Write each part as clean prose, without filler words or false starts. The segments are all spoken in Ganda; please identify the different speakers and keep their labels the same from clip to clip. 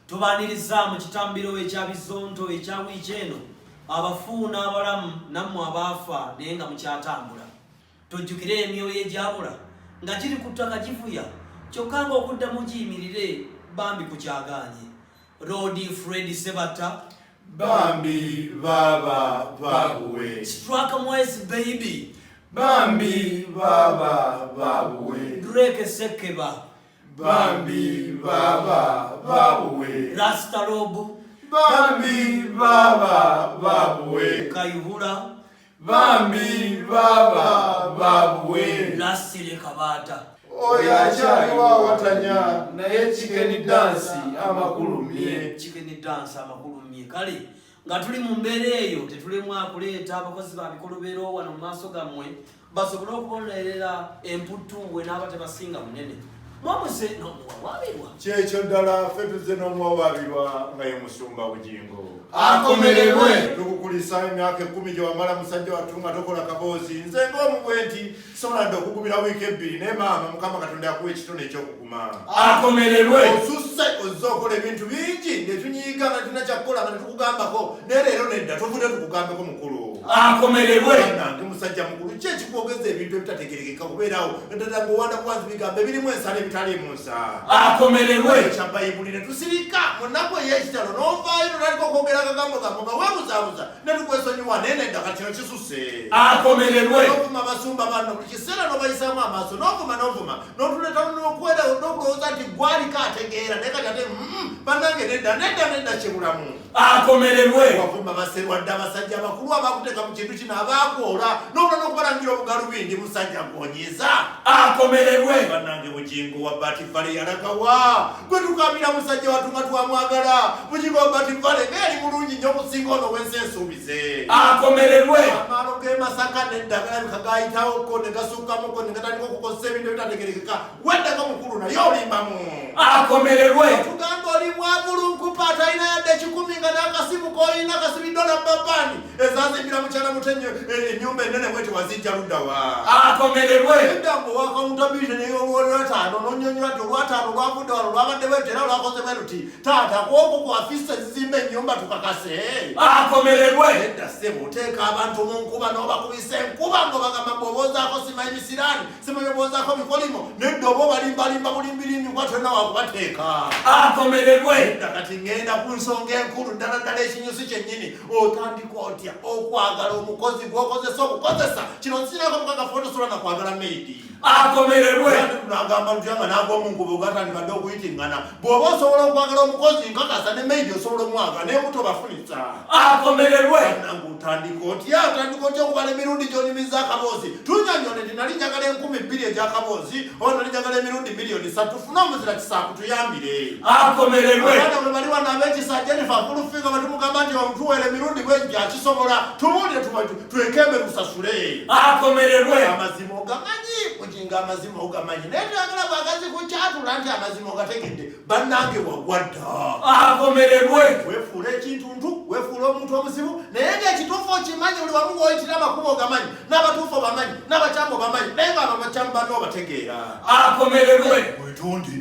Speaker 1: Tubaaniriza mu kitambiro ekya Bizonto ekya wiiki eno, abafu n'abalamu nammwe abaafa naye nga mukyatambula. Tujjukire emyoyo egyabula nga giri ku ttaka givuya kyokka ng'okuddamu giyimirire bambi kukyagaanye. Lord Fred Sebatta
Speaker 2: Bambi baaba babuwe.
Speaker 1: Struck Mwezi baby.
Speaker 2: Bambi baaba babuwe.
Speaker 1: Drake Sekeba.
Speaker 2: Bambi baaba babuwe.
Speaker 1: Rasta Rob.
Speaker 2: Bambi baaba babuwe.
Speaker 1: Kayihura.
Speaker 2: Bambi baaba babuwe.
Speaker 1: Lasire Kabata.
Speaker 2: Oyo akyaliwo awatanya naye chicken dance amakulu mye.
Speaker 1: Chicken dance amakulu mye. Kale nga tuli mu mbeera eyo tetulemwa kuleeta abakozi ba bikolobero wano mu maaso gammwe basobole okubonerera emputtu we n'aba tebasinga munene. Mwamuze n'omuwawaabirwa.
Speaker 2: Kyekyo ddala ffe tuzze n'omuwawaabirwa nga ye musumba Bugingo.
Speaker 3: Akomererwe.
Speaker 2: Tukukulisa emyaka 10 gye wamala musajja wattu nga tokola kaboozi. Nze ng'omu bwe nti sobola dda okugumira wiiki 2 naye maama Mukama Katonda yakuwa ekitone eky'okuguma.
Speaker 3: Akomererwe.
Speaker 2: Osusse ozze okola ebintu bingi ne tunyiiga nga tulina kyakukola nga tetukugambako naye leero nedda tuvudde tukugambeko mukulu.
Speaker 3: Akomererwe.
Speaker 2: Bannange musajja mukulu ki ekikwogeza ebintu ebitategeerekeka kubeerawo naddala ng'owanda buwanzi bigambo ebirimu ensala ebitaliimu nsa.
Speaker 3: Akomererwe.
Speaker 2: Ekya Bayibuli ne tusirika mu nnaku ey'ekitalo n'ovaayo n'otandika okwogera akagambo gambo nga weebuzaabuza ne tukwesonyiwa naye nedda kati kino kisusse.
Speaker 3: Akomererwe.
Speaker 2: N'ovuma abasumba banno buli kiseera n'obayisaamu amaaso n'ovuma n'ovuma n'otuleeta n'okwera n'okulowooza nti gwaliko ategeera naye kati ate bannange nedda nedda nedda kibulamu.
Speaker 3: Akomererwe.
Speaker 2: Wavuma baserwadde abasajja abakulu abakuteeka mu kintu kino abaakwola n'obula n'okubalangira obugalubindi musajja gw'onyiiza.
Speaker 3: Akomererwe.
Speaker 2: Bannange Bugingo wa Bat Valley yalagawa gwe tukabira musajja wattu nga twamwagala. Bugingo wa Bat Valley nga yali mulungi nnyo okusinga ono w'ensi ensuubize.
Speaker 3: Akomererwe.
Speaker 2: Amaalo g'e Masaka nedda galabika gaayitawoko ne gasukkamuko ne gatandika okukozesa ebintu ebitategeerekeka. Weddako mukulu naye olimbamu.
Speaker 3: Akomererwe.
Speaker 2: Otugamba oli mwavulunkupa atalina yadde 1,000 nga n'akasimu k'olina kasibiddwa na babaani ezazimbira mukyala muto ennyumba ennene bweti wazijja ludda wa.
Speaker 3: Akomererwe.
Speaker 2: Nedda mbu ow'accountability n'ey'olwetaano n'onnyonnyola nti olwataano lwavudde wano lwabadde bwe luti era lwakoze bwe luti. Taata kw'okwo ku afisi ezizimba ennyumba tukakase.
Speaker 3: Akomererwe.
Speaker 2: Nedda ssebo oteeka abantu mu nkuba n'obakubisa enkuba ng'obagamba mbu oboozaako simanyi bisiraani simanyi oboozaako bikolimo nedda oba obalimbalimba bulimbirimbi kuba tolina wakubateeka.
Speaker 3: Akomererwe.
Speaker 2: Nedda kati ŋŋenda ku nsonga enkulu ddala ddala ekinyusi kyennyini. Otandika otya okwagala omukozi gw'okozesa obukozesa kino nsinako mukakafu otosobola na kwagala maidi.
Speaker 3: Akomererwe.
Speaker 2: Nagamba lutya nga n'agwa omu nkuba ogatandika dda okuyitingana. Bw'oba osobola okwagala omukozi nkakasa ne maidi osobola omwagala naye muto bafunisa.
Speaker 3: Akomererwe.
Speaker 2: Bannange otandika otya otandika otya okubala emirundi gy'onyumiza akaboozi. Tunyonnyole nti nali njagala 2,000 egy'akaboozi oba nali njagala emirundi 3,000,000 tufune omuzira kisa akutuyambire.
Speaker 3: Akomererwe.
Speaker 2: Abaana bwe bali wano ab'ekisa Jennifer Fulufiga bwe tumugamba nti omutuweera emirundi bwe akisobola tubuulire twekembe tusasule.
Speaker 3: Akomererwe.
Speaker 2: Amazima ogamanyi Bugingo amazima ogamanyi naye tuyagala bwagazi kukyatula nti amazima ogategedde bannange wagwa dda.
Speaker 3: Akomererwe.
Speaker 2: Weefuula ekintuntu weefuula omuntu omuzibu naye ng'ekituufu okimanyi buli wamu w'oyitira amakubo ogamanyi n'abatuufu obamanyi n'abakyamu obamanyi naye ng'abo abakyamu banno obategeera.
Speaker 3: Akomererwe.
Speaker 2: Weetonde.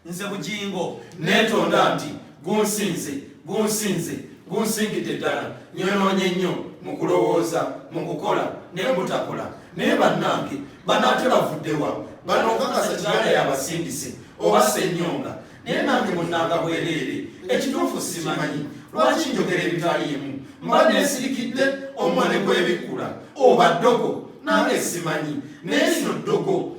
Speaker 1: Nze Bugingo
Speaker 3: neetonda nti gunsinze gunsinze gunsingidde ddala nyonoonye nnyo mu kulowooza mu kukola ne mbutakola naye bannange bano ate bavuddewa bano nkakasa Kiganda yabasindise oba Ssennyonga naye nange munnanga bwereere ekituufu simanyi lwaki njogera ebitaliimu mba neesirikidde omwa ne gwebikkula oba ddogo nange simanyi naye lino ddogo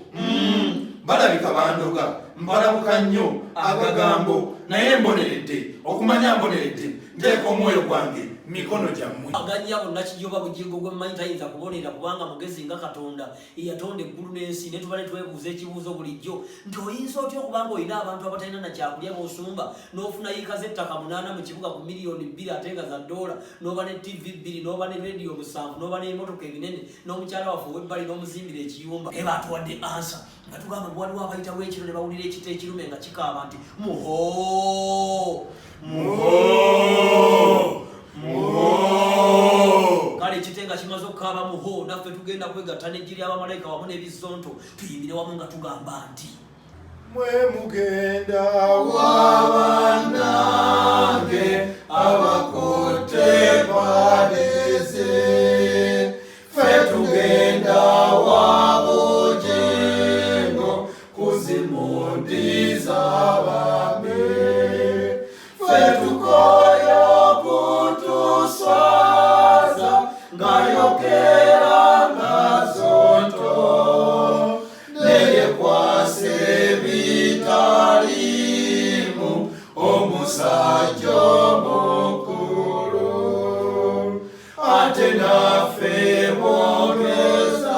Speaker 3: balabika bandoga mbalabuka nnyo agagambo naye mboneredde okumanya mboneredde nteeka omwoyo gwange mikono gyammwe.
Speaker 1: Aganya bonna Bugingo gwe mmanyi tayinza kubonera kubanga mugezi nga Katonda eyatonda eggulu n'ensi naye tubale twebuuza ekibuuzo bulijjo nti oyinza otya okubanga olina abantu abatalina na kyakulya b'osumba n'ofuna yiika z'ettaka 8 mu kibuga ku 2,000,000 ate nga za ddoola n'oba ne TV 2 n'oba ne rediyo 7 n'oba n'ebimotoka ebinene n'omukyala waffe ow'ebbali n'omuzimbira ekiyumba. Naye baatuwadde ansa nga tugamba nti waliwo abayitawo ekiro ne bawulira ekita ekirume nga kikaaba nti muhoo
Speaker 3: muhoo muhoo.
Speaker 1: Kale ekite nga kimaze okukaaba muhoo naffe tugenda kwegatta n'eggi ly'abamalayika wamu n'ebizonto tuyimbire wamu nga tugamba nti
Speaker 2: mwe mugenda wabana.
Speaker 3: Musajja omukulu, ate naffe bwogezaako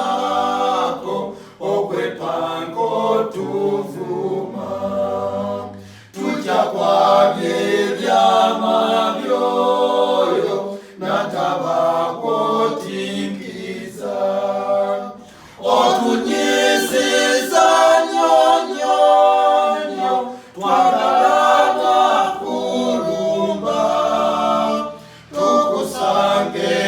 Speaker 3: okwepanka otuvuma, tujja kwabya ebyama byoyo natabakwotinkiza. Otunyisiza nnyo nnyo nnyo, twagalana kulumba, tukusange.